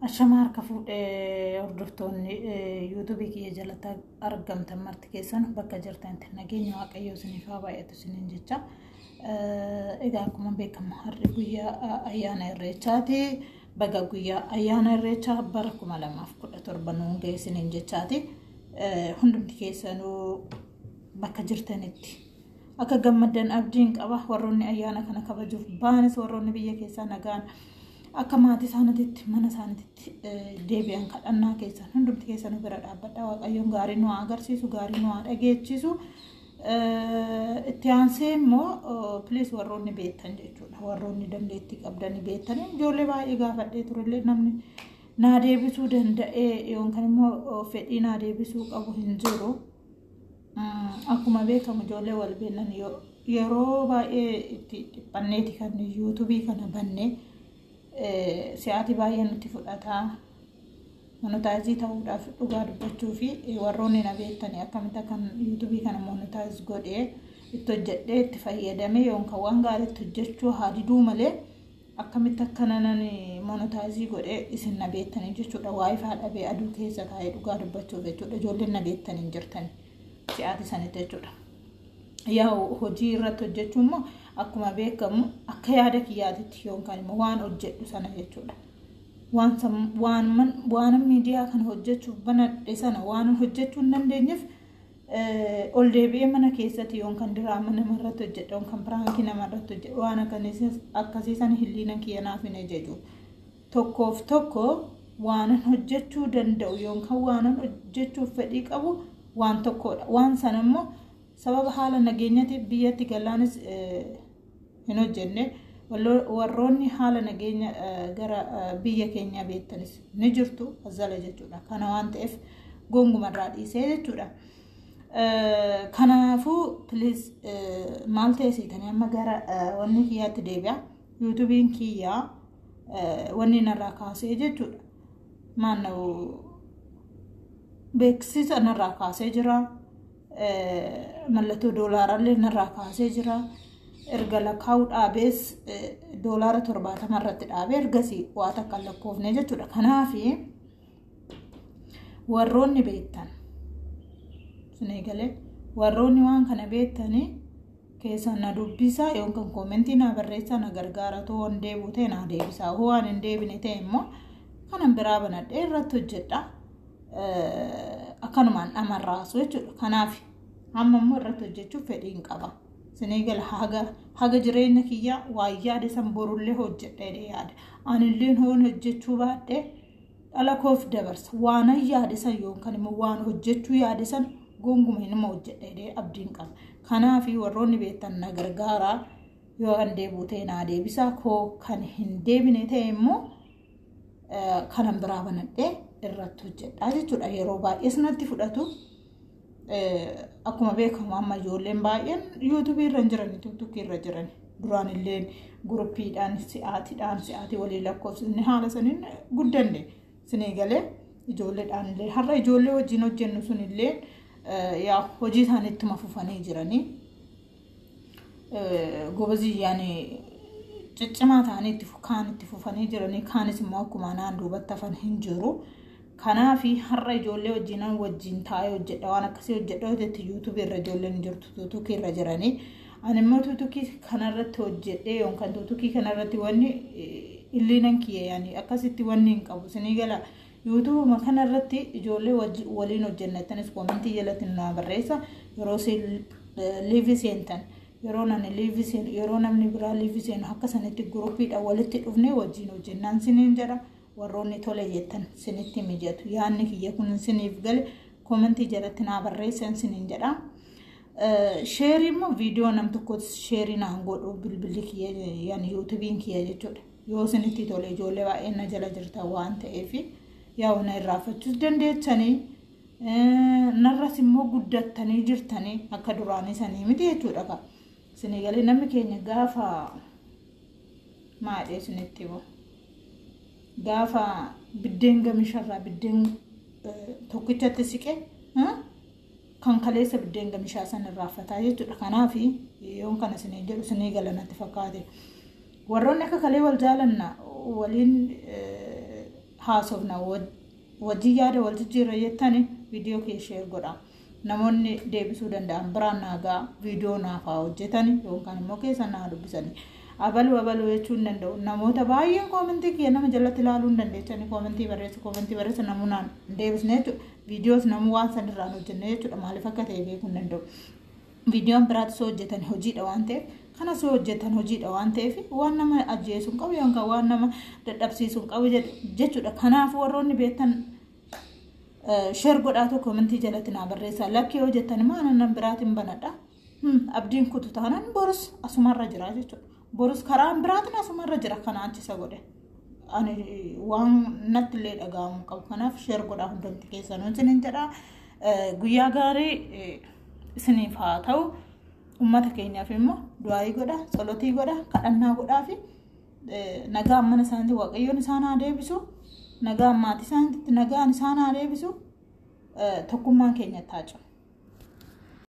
Ashama harka fuudhee hordoftoonni yuutuubii kiyya jalatti argamtan marti keessan bakka jirtanitti nageenya Waaqayyoo isiniif haa baay'atu isiniin jecha. Egaa akkuma beekamu har'i guyyaa ayyaana Irreechaati. Baga guyyaa ayyaana Irreechaa bara 2017 nuun ga'e isiniin jechaati. Hundumti keessanuu bakka jirtanitti akka gammaddan abdiin qaba. Warroonni ayyaana kana kabajuuf baanis, warroonni biyya keessaa nagaan akka maatii isaaniitti mana isaaniitti deebi'an kadhannaa keessan hundumti keessanuu bira dhaabbadha. Waaqayyoon gaarii nu haa agarsiisu, gaarii nu haa dhageechisu. Itti aansee immoo, please, warroonni beektan jechuudha. Warroonni dandeettii qabdanii beektan, ijoollee baay'ee gaafadhee turellee namni naa deebisuu danda'ee yookaan immoo fedhii naa deebisuu qabu hin jiru. Akkuma beekamu ijoollee wal beeknan yeroo baay'ee itti dhiphanneeti kan yuutuubii kana bannee, si'aatii baay'ee nutti fudhataa. Monetize ta'uudhaaf, dhugaa dubbachuu fi warroonni na beektanii akkamitti akkan yuutuubii kana monetize godhee itti hojjedhee itti fayyadamee yookaan waan gaarii itti hojjechuu haa diduu malee, akkamitti akkana nan monetize godhee isin na beektanii jechuudha. WiFi dhabee aduu keessa taa'ee, dhugaa dubbachuuf jechuudha. Ijoolleen na beektanii hin jirtani si'aatii sanitti jechuudha. Yaa, hojii irratti hojjechuun immoo akkuma beekamu akka yaada kiyyaatitti yookaan immoo waan hojjedhu sana jechuudha. Waan miidiyaa kana hojjechuuf banadhe sana waan hojjechuu hin dandeenyeef, ol deebi'ee mana keessatti yookaan diraama namarratti hojjedha yookaan prank namarratti hojjedha, waan akkasii sana hilliina kiyya naaf hin ajaju. Tokkoof tokko waanan hojjechuu danda'u yookaan waanan hojjechuuf fedhii qabu waan tokkodha. Waan sana immoo sababa haala nageenyaatiif biyyatti galaanis hin hojjenne. Warroonni haala nageenya gara biyya keenya beektanis ni jirtu azala jechuudha. Kana waan ta'eef gongumarraa dhiisee jechuudha. Kanaafuu please, maal ta'e seetanii, amma gara wanni kiyyaatti deebi'a. Yuutuubiin kiyyaa wanni narraa kaasee jechuudha. Maanna'u, beeksisa narraa kaasee jira. Mallattoo doolaaraallee narraa kaasee jira. Erga lakkaa'uu dhaabees $70 irratti dhaabee ergasii waa takka hin lakkoofne jechuudha. Kanaafi warroonni beektan sinii galee, warroonni waan kana beektanii keessan na dubbisaa yookaan comment na barreessaa, na gargaara. Too hin deebi'u ta'e na deebisaa, hoo waan hin deebine ta'e immoo kanan biraa banadhee irratti hojjedha. Akkanumaan dhamarraasu jechuudha. Kanaaf amma immoo irratti hojjechuuf fedhiin qaba. Sinii gala, haga jireenya kiyyaa waan yaade san borullee hojjedha jedhee yaada. Anillee hoon hojjechuu baadhee dhala koof dabarsa. Waan yaade san yookaan immoo waan hojjechuu yaade san gonguma hinuma hojjedha jedhee abdiin qaba. Kanaaf warroonni beektan na gargaaraa, yoo kan deebi'u ta'e naa deebisaa, koo kan hin deebine ta'e immoo kanan biraa banadhee irratti hojjedha jechuudha. Yeroo baay'ee natti fudhatu. Akkuma beekamu amma ijoolleen baay'een yuutuubii irra hin jiran, tiktookii irra jiran. Duraan illee guruppiidhaan si'aatiidhaan si'aatii waliin lakkoofsisne haala saniin guddanne, sinii galee. Ijoolleedhaan illee har'a ijoollee wajjin hojjennu sun illee yaa hojii isaanii ittuma fufanii jiranii, gobaziyyaan ciccimaa ta'anii itti kaan itti fufanii jiranii, kaanis immoo akkuma naan duubatti hafan hin jiru. Kanaafi har'a ijoollee wajjin taa'ee hojjedha, waan akkasii hojjedha hojjetti, yuutuubii irra ijoolleen jirtu, tuutukii irra jiranii. Ani immoo tuutukii kanarratti hojjedhee yookaan tuutukii kanarratti wanni illiinan kiyya yaani akkasitti wanni hin qabu, sinii gala. Yuutuubuma kanarratti ijoollee waliin hojjennattanis comment jalatti naa barreessa. Yeroo live seentan, yeroo nani live seenu, yeroo namni biraa live seenu, akka sanitti guruppiidhaan walitti dhufnee wajjin hojjennaan siniin jedha. Warroonni tole jettan, sinitti mijatu, yaadni kiyya kun siniif gale, comment jalatti naa barreessan siniin jedha. Share immoo viidiyoo nam tokko share naan godhu bilbilli kiyya, yaani yuutuubiin kiyya jechuudha. Yoo sinitti tole, ijoollee baay'een na jala jirtan waan ta'eef, yaa na irraanfachuus dandeessanii, narras immoo guddattanii jirtanii, akka duraanii sanii miti jechuudha. Sinii galee, namni keenya gaafa maadhee sinitti himu, gaafa biddeen gamisharraa biddeen tokkichatti siqe kan kaleessa biddeen gamishaa san irraanfataa jechuudha. Kanaaf yoon kana isinii jedhu isinii gala natti fakkaate. Warroonni akka kalee wal jaalanna waliin haasofna, wajjin yaada wal jijjiirra jettani viidiyoo kee share godha. Namoonni deebisuu danda'an biraan naagaa viidiyoo naaf haa hojjetani yookaan immoo keessa naa dubbisani. Abaluu abaluu jechuu hin danda'u. Namoota baay'een koomentii kiyya nama jalatti ilaaluu hin dandeessani. Koomentii barreessa, koomentii barreessa, namoonni hin deebisne jechuudha. Viidiyoos namuu waan san irraan hojjenne jechuudha. Maaliif akka ta'e beekuu hin danda'u. Viidiyoon biraatti soo hojjetan hojiidha waan ta'eef, kana soo hojjetan hojiidha waan ta'eef, waan nama ajjeesuu hin qabu yookaan waan nama dadhabsiisuu hin qabu jechuudha. Kanaaf warroonni beektan share godhaatu koomentii jalatti naa barreessaa. Lakkii yoo jettan immoo anan biraatiin banadha. Abdiin kutu taanaan borus asumarra jira jechuudha. Borus karaan biraatiin asumarra jira kanaan achisa godhe. Ani waan natti illee dhaga'amu qabu. Kanaaf share godhaa hundumti keessanuu isiniin jedha. Guyyaa gaarii isiniif haa ta'u. Uummata keenyaaf immoo du'aayii godha, tsolotii godha, kadhannaa godhaa fi nagaan mana isaaniitti Waaqayyoon isaan haa deebisu. Nagaan maatii isaaniitti nagaan isaan haa deebisu. Tokkummaan keenya haa cimu.